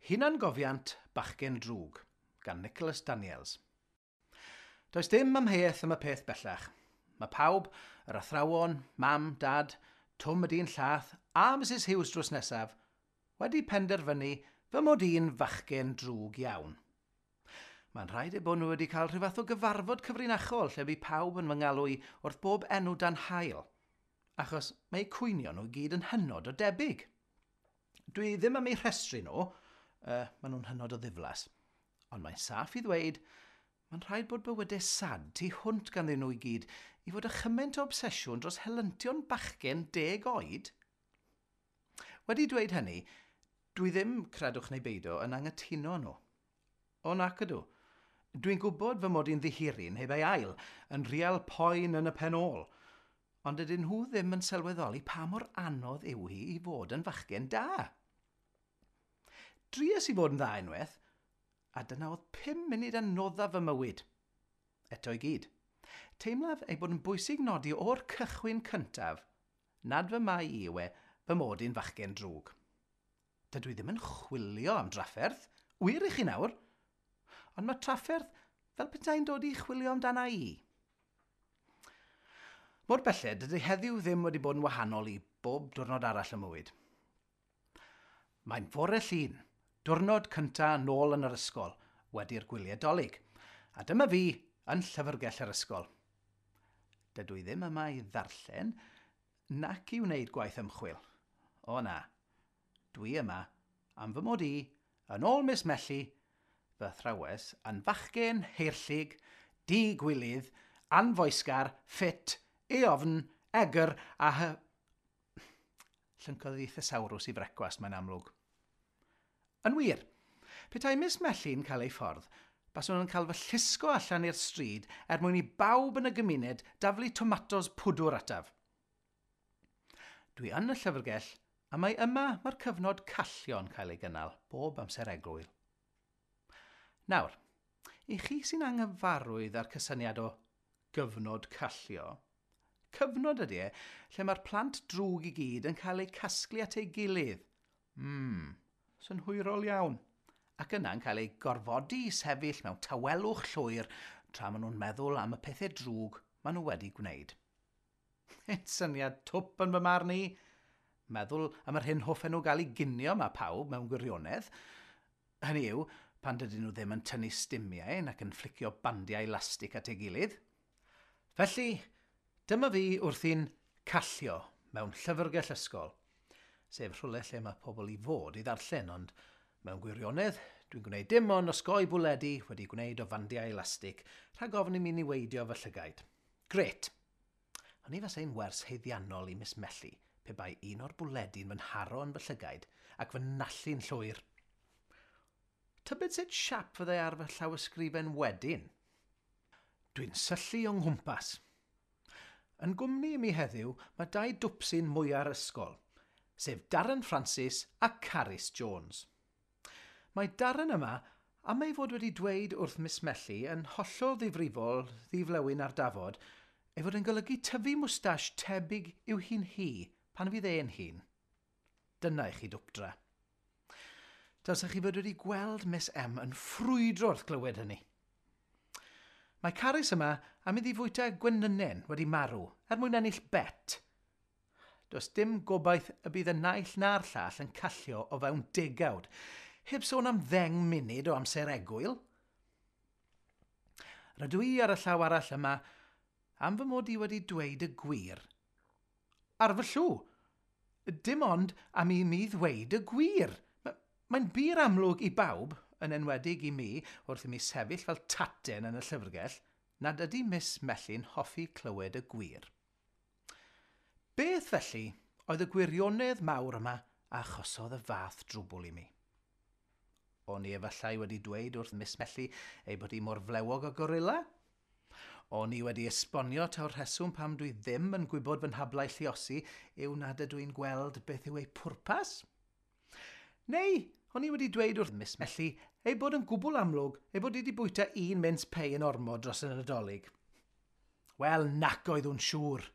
Hunangofiant Bachgen Drwg gan Nicholas Daniels. Does dim amheuaeth am y peth bellach. Mae pawb, yr athrawon, mam, dad, Twm y dyn llath a Mrs Hughes drws nesaf, wedi penderfynu fy mod i'n fachgen drwg iawn. Mae'n rhaid eu bod nhw wedi cael rhyw fath o gyfarfod cyfrinachol lle bu pawb yn fy ngalw i wrth bob enw dan haul, achos mae eu cwynion nhw i gyd yn hynod o debyg. Dwi ddim am eu rhestru nhw, maen nhw'n hynod o ddiflas, ond mae'n saff i ddweud, mae'n rhaid bod bywydau sad tu hwnt ganddyn nhw i gyd i fod â chymaint o obsesiwn dros helyntion bachgen 10 oed. Wedi dweud hynny, dwi ddim, credwch neu beidio, yn anghytuno â nhw. O nac ydw. Dwi'n gwybod fy mod i'n ddihiryn heb ei ail, yn real poen yn y pen ôl. Ond dydyn nhw ddim yn sylweddoli pa mor anodd yw hi i fod yn fachgen da. Dries i fod yn dda unwaith, a dyna oedd 5 munud anoddaf fy mywyd. Eto i gyd. Teimlaf ei bod yn bwysig nodi o'r cychwyn cyntaf nad fy mai i yw e fy mod i'n fachgen drwg. Dydw i ddim yn chwilio am drafferth, wir i chi nawr, ond mae trafferth fel petai'n dod i chwilio amdana i. Mor belled, dydy heddiw ddim wedi bod yn wahanol i bob diwrnod arall ym mywyd. Mae'n fore Llun, diwrnod cynta nôl yn yr ysgol, wedi'r gwyliau Dolig, a dyma fi yn llyfrgell yr ysgol. Dydw i ddim yma i ddarllen, nac i wneud gwaith ymchwil. O na, dwi yma am fy mod i, yn ôl Miss Melly, fy athrawes, yn fachgen heirllig, digwilydd, anfoesgar, ffit, eofn, egr a hy... Llyncodd hi thesawrws i frecwast, mae'n amlwg. Yn wir, petai Miss Melly'n cael ei ffordd, baswn yn cael fy llusgo allan i'r stryd er mwyn i bawb yn y gymuned daflu tomatos pwdwr ataf. Dwi yn y llyfrgell, a mae yma mae'r cyfnod callio'n cael ei gynnal bob amser egwyl. Nawr, i chi sy'n anghyfarwydd â'r cysyniad o gyfnod callio, cyfnod ydy e lle mae'r plant drwg i gyd yn cael eu casglu at ei gilydd. Synhwyrol iawn. Ac yna'n cael eu gorfodi i sefyll mewn tawelwch llwyr tra maen nhw'n meddwl am y pethau drwg maen nhw wedi gwneud. Syniad twp yn fy marn i. Meddwl am yr hyn hoffen nhw gael ei ginio mae pawb mewn gwirionedd. Hynny yw, pan dydyn nhw ddim yn tynnu stumiau nac yn fflicio bandiau elastig at ei gilydd. Felly, dyma fi wrthi'n callio mewn llyfrgell ysgol, sef rhywle lle mae pobl i fod i ddarllen, ond mewn gwirionedd, dwi'n gwneud dim ond osgoi bwledi wedi gwneud o fandiau elastig rhag ofn i mi niweidio fy llygaid. Grêt! O'n i fasai'n wers haeddiannol i Miss Melly pe bai un o'r bwledi'n fy nharo yn fy llygaid ac fy nallu'n llwyr. Tybed sut siap fyddai ar fy llawysgrifen wedyn? Dwi'n syllu o nghwmpas. Yn gwmni i mi heddiw mae dau dwpsyn mwya'r ysgol, sef Darren Francis a Carys Jones. Mae Darren yma am ei fod wedi dweud wrth Miss Melly yn hollol ddifrifol ddiflewyn ar dafod ei fod yn golygu tyfu mwstash tebyg i'w hun hi pan fydd e'n hun. Dyna i chi dwpdra. Dylsech chi fod wedi gweld Miss M yn ffrwydro wrth glywed hynny. Mae Carys yma am iddi fwyta gwenynen wedi marw er mwyn ennill bet. Does dim gobaith y bydd y naill na'r llall yn callio o fewn degawd, heb sôn am 10 munud o amser egwyl. Rydw i ar y llaw arall yma am fy mod i wedi dweud y gwir. Ar fy llw, dim ond am i mi ddweud y gwir. Mae'n bur amlwg i bawb, yn enwedig i mi, wrth i mi sefyll fel taten yn y llyfrgell, nad ydy Miss Melly'n hoffi clywed y gwir. Beth felly oedd y gwirionedd mawr yma a achosodd y fath drwbwl i mi? O'n i efallai wedi dweud wrth Miss Melly ei bod hi mor flewog o gorilla? O'n i wedi esbonio taw'r rheswm pam dwi ddim yn gwybod fy nhablau lluosi yw nad ydw i'n gweld beth yw ei pwrpas? Neu, o'n i wedi dweud wrth Miss Melly ei bod yn gwbl amlwg ei bod wedi bwyta un mince pei yn ormod dros y Nadolig. Wel, nac oeddwn siŵr.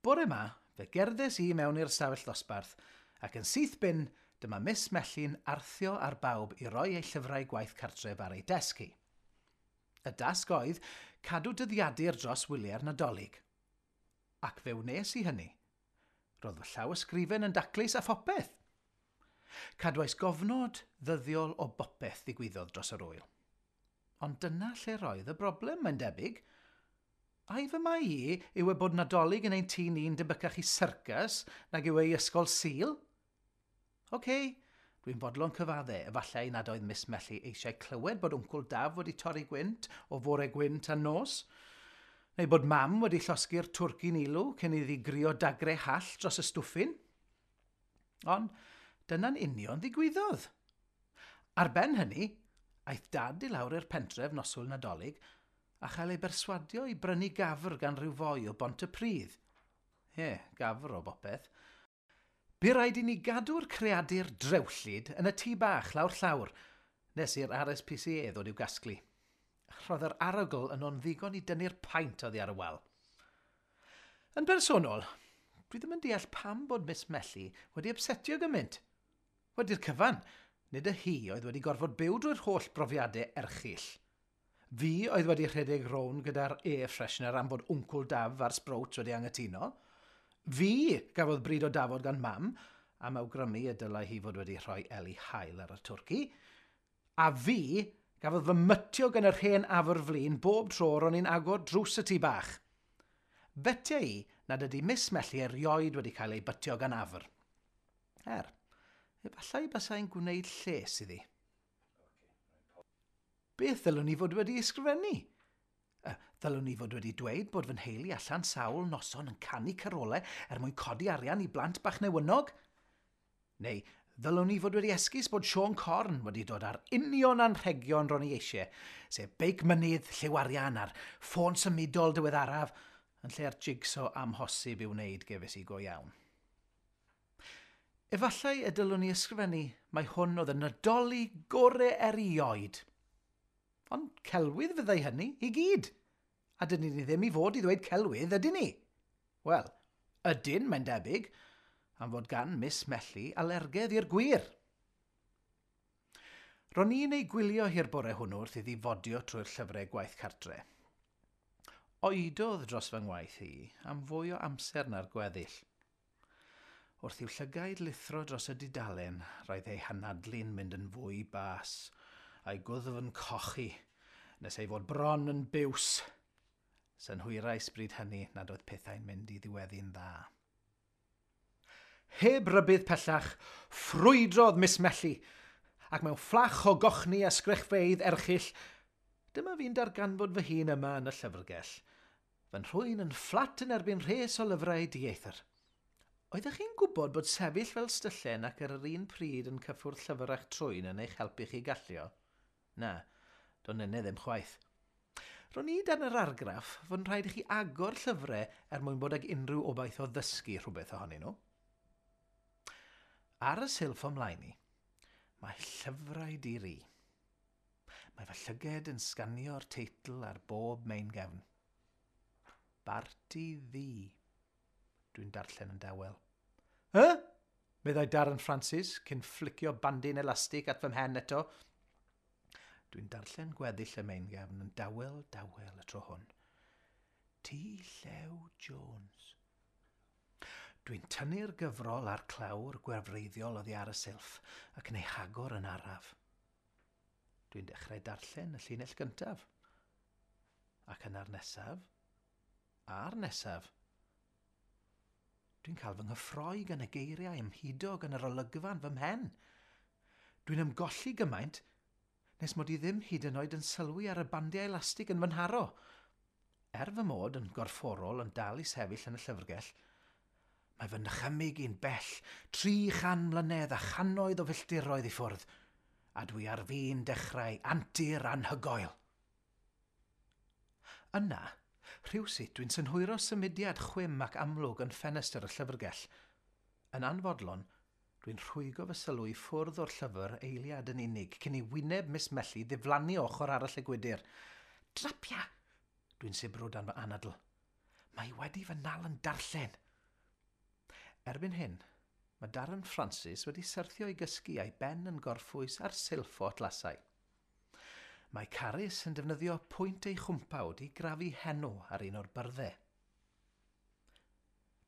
Bore yma, fe gerddes i mewn i'r stafell ddosbarth ac yn syth bin dyma Miss Melly'n arthio ar bawb i roi eu llyfrau gwaith cartref ar ei desg hi. Y dasg oedd cadw dyddiadur dros wyliau'r Nadolig. Ac fe wnes i hynny. Roedd fy llaw ysgrifen yn daclus a phopeth. Cadwais gofnod ddyddiol o bopeth ddigwyddodd dros yr wyl. Ond dyna lle roedd y broblem, mae'n debyg. Ai fy mai i yw e bod Nadolig yn ein tŷ ni'n debycach i syrcas nag yw ei ysgol Sul? OK, dwi'n fodlon cyfadde, efallai nad oedd Miss Melly eisiau clywed bod Wncwl Daf wedi torri gwynt o fore gwyn tan nos, neu bod Mam wedi llosgi'r twrci'n ilw cyn iddi grio dagre hall dros y stwffin. Ond dyna'n union ddigwyddodd. Ar ben hynny, aeth Dad i lawr i'r pentref noswyl Nadolig a chael ei berswadio i brynu gafr gan ryw foi o Bont y Pridd. Ie, gafr o bopeth. Bu raid i ni gadw'r creadur drewllyd yn y tŷ bach lawr llawr, nes i'r RSPCA ddod i'w gasglu. Roedd yr arogl yno'n ddigon i dynnu'r paent oddi ar y wal. Yn bersonol, dwi ddim yn deall pam bod Miss Melly wedi ypsetio gymaint. Wedi'r cyfan, nid y hi oedd wedi gorfod byw drwy'r holl brofiadau erchyll. Fi oedd wedi rhedeg rownd gyda'r air freshener am fod Wncwl Daf a'r Sprout wedi anghytuno. Fi gafodd bryd o dafod gan Mam, am awgrymu y dylai hi fod wedi rhoi eli haul ar y twrci. A fi gafodd fy mytio gan yr hen afr flin bob tro ro'n i'n agor drws y tŷ bach. Fetia i nad ydy Miss Melly erioed wedi cael ei bytio gan afr. Er, efallai basai'n gwneud lles iddi. Beth ddylwn i fod wedi ysgrifennu? Ddylwn i fod wedi dweud bod fy nheulu allan sawl noson yn canu carolau er mwyn codi arian i blant bach newynog? Neu ddylwn i fod wedi esgus bod Siôn Corn wedi dod â'r union anrhegion ro'n i eisiau, sef beic mynydd, lliw arian a'r ffôn symudol diweddaraf, yn lle'r jigsaw amhosib i'w wneud gefes i go iawn. Efallai y dylwn i ysgrifennu mai hwn oedd y Nadolig gore erioed. Ond celwydd fyddai hynny i gyd. A dyn ni ddim i fod i ddweud celwydd, ydyn ni? Wel, ydyn, mae'n debyg, am fod gan Miss Melly alergedd i'r gwir. Ro'n i'n ei gwylio hi'r bore hwnnw wrth iddi fodio trwy'r llyfrau gwaith cartre. Oedodd dros fy ngwaith i am fwy o amser na'r gweddill. Wrth i'w llygaid lithro dros y dudalen, roedd ei hanadlu'n mynd yn fwy bas, a'i gwddf yn cochi, nes ei fod bron yn biws. Synhwyrais bryd hynny nad oedd pethau'n mynd i ddiweddu'n dda. Heb rybudd pellach, ffrwydrodd Miss Melly, ac mewn fflach o gochni a sgrechfeydd erchyll, dyma fi'n darganfod fy hun yma yn y llyfrgell, fy nhrwyn yn fflat yn erbyn rhes o lyfrau dieithr. Oeddech chi'n gwybod bod sefyll fel styllen ac ar yr un pryd yn cyffwrdd llyfr a'ch trwyn yn eich helpu chi gallio? Na, do'n nenne ddim chwaith. Ro'n i dan yr argraff fod yn rhaid i chi agor llyfrau er mwyn bod ag unrhyw obaith o ddysgu rhywbeth ohonyn nhw. Ar y silff o mlaen i, mae llyfrau di-ri. Mae fy llyged yn sganio'r teitl ar bob main gefn. Barti Ddu. Dwi'n darllen yn dawel. Hy? Meddai Darren Francis, cyn fflicio bandyn elastig at fy mhen eto. Dwi'n darllen gweddill y meingefn yn dawel, dawel y tro hwn. T. Llew Jones. Dwi'n tynnu'r gyfrol a'r clawr gwefreiddiol oddi ar y silff ac yn ei hagor yn araf. Dwi'n dechrau darllen y llinell gyntaf. Ac yna'r nesaf, a'r nesaf. Dwi'n cael fy nghyffroi gan y geiriau ymhudo gan yr olygfa'n fy mhen. Dwi'n ymgolli gymaint nes mod i ddim hyd yn oed yn sylwi ar y bandiau elastig yn fy nharo. Er fy mod yn gorfforol yn dal i sefyll yn y llyfrgell, mae fy nychymyg i'n bell, 300 mlynedd a channoedd o filltiroedd i ffwrdd, a dwi ar fin dechrau antur anhygoel. Yna, rhywsut dwi'n synhwyro symudiad chwim ac amlwg yn ffenestr y llyfrgell. Yn anfodlon, dwi'n rhwygo fy sylw i ffwrdd o'r llyfr eiliad yn unig cyn i wyneb Miss Melly ddiflannu ochr arall y gwydr. Drapia! Dwi'n sibrwd dan fy anadl. Mae wedi fy nal yn darllen. Erbyn hyn, Mae Darren Francis wedi syrthio i gysgu a'i ben yn gorffwys ar silff o atlasau. Mae Carys yn defnyddio pwynt ei chwmpawd i grafu henw ar un o'r byrddau.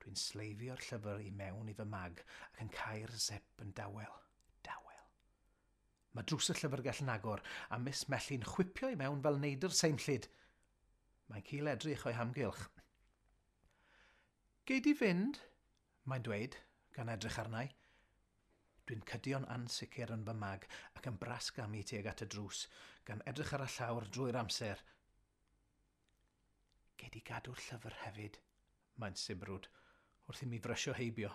Dwi'n sleifio'r llyfr i mewn i fy mag ac yn cau'r zip yn dawel, dawel. Mae drws y llyfrgell yn agor a Miss Melly'n chwipio i mewn fel neidr seimllyd. Mae'n cil edrych o'i hamgylch. Gei di fynd, mae'n dweud, gan edrych arna i. Dwi'n cydio'n ansicr yn fy mag ac yn brasgamu tuag at y drws, gan edrych ar y llawr drwy'r amser. Gei di gadw'r llyfr hefyd, mae'n sibrwd, wrth i mi frysio heibio.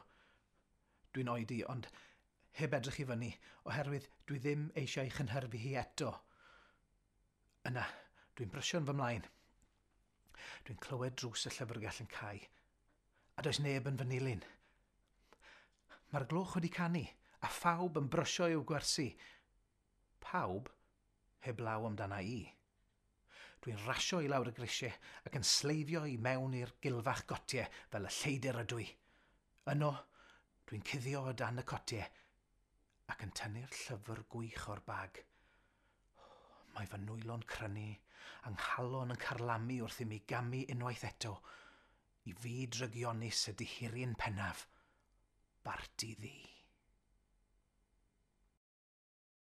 Dwi'n oedi, ond heb edrych i fyny, oherwydd dwi ddim eisiau chynhyrfu hi eto. Yna, dwi'n brysio'n fy mlaen. Dwi'n clywed drws y llyfrgell yn cau, a does neb yn fy nilyn. Mae'r gloch wedi canu, a phawb yn brysio i'w gwersi. Pawb heblaw amdana i. Dwi'n rasio i lawr y grisiau ac yn sleifio i mewn i'r gilfach gotiau fel y lleidr ydw i. Yno, dwi'n cuddio o dan y cotiau ac yn tynnu'r llyfr gwych o'r bag. Mae fy nwylo'n crynu a 'nghalon yn carlamu wrth i mi gamu unwaith eto i fyd drygionus y dihiryn pennaf, Barti Ddu.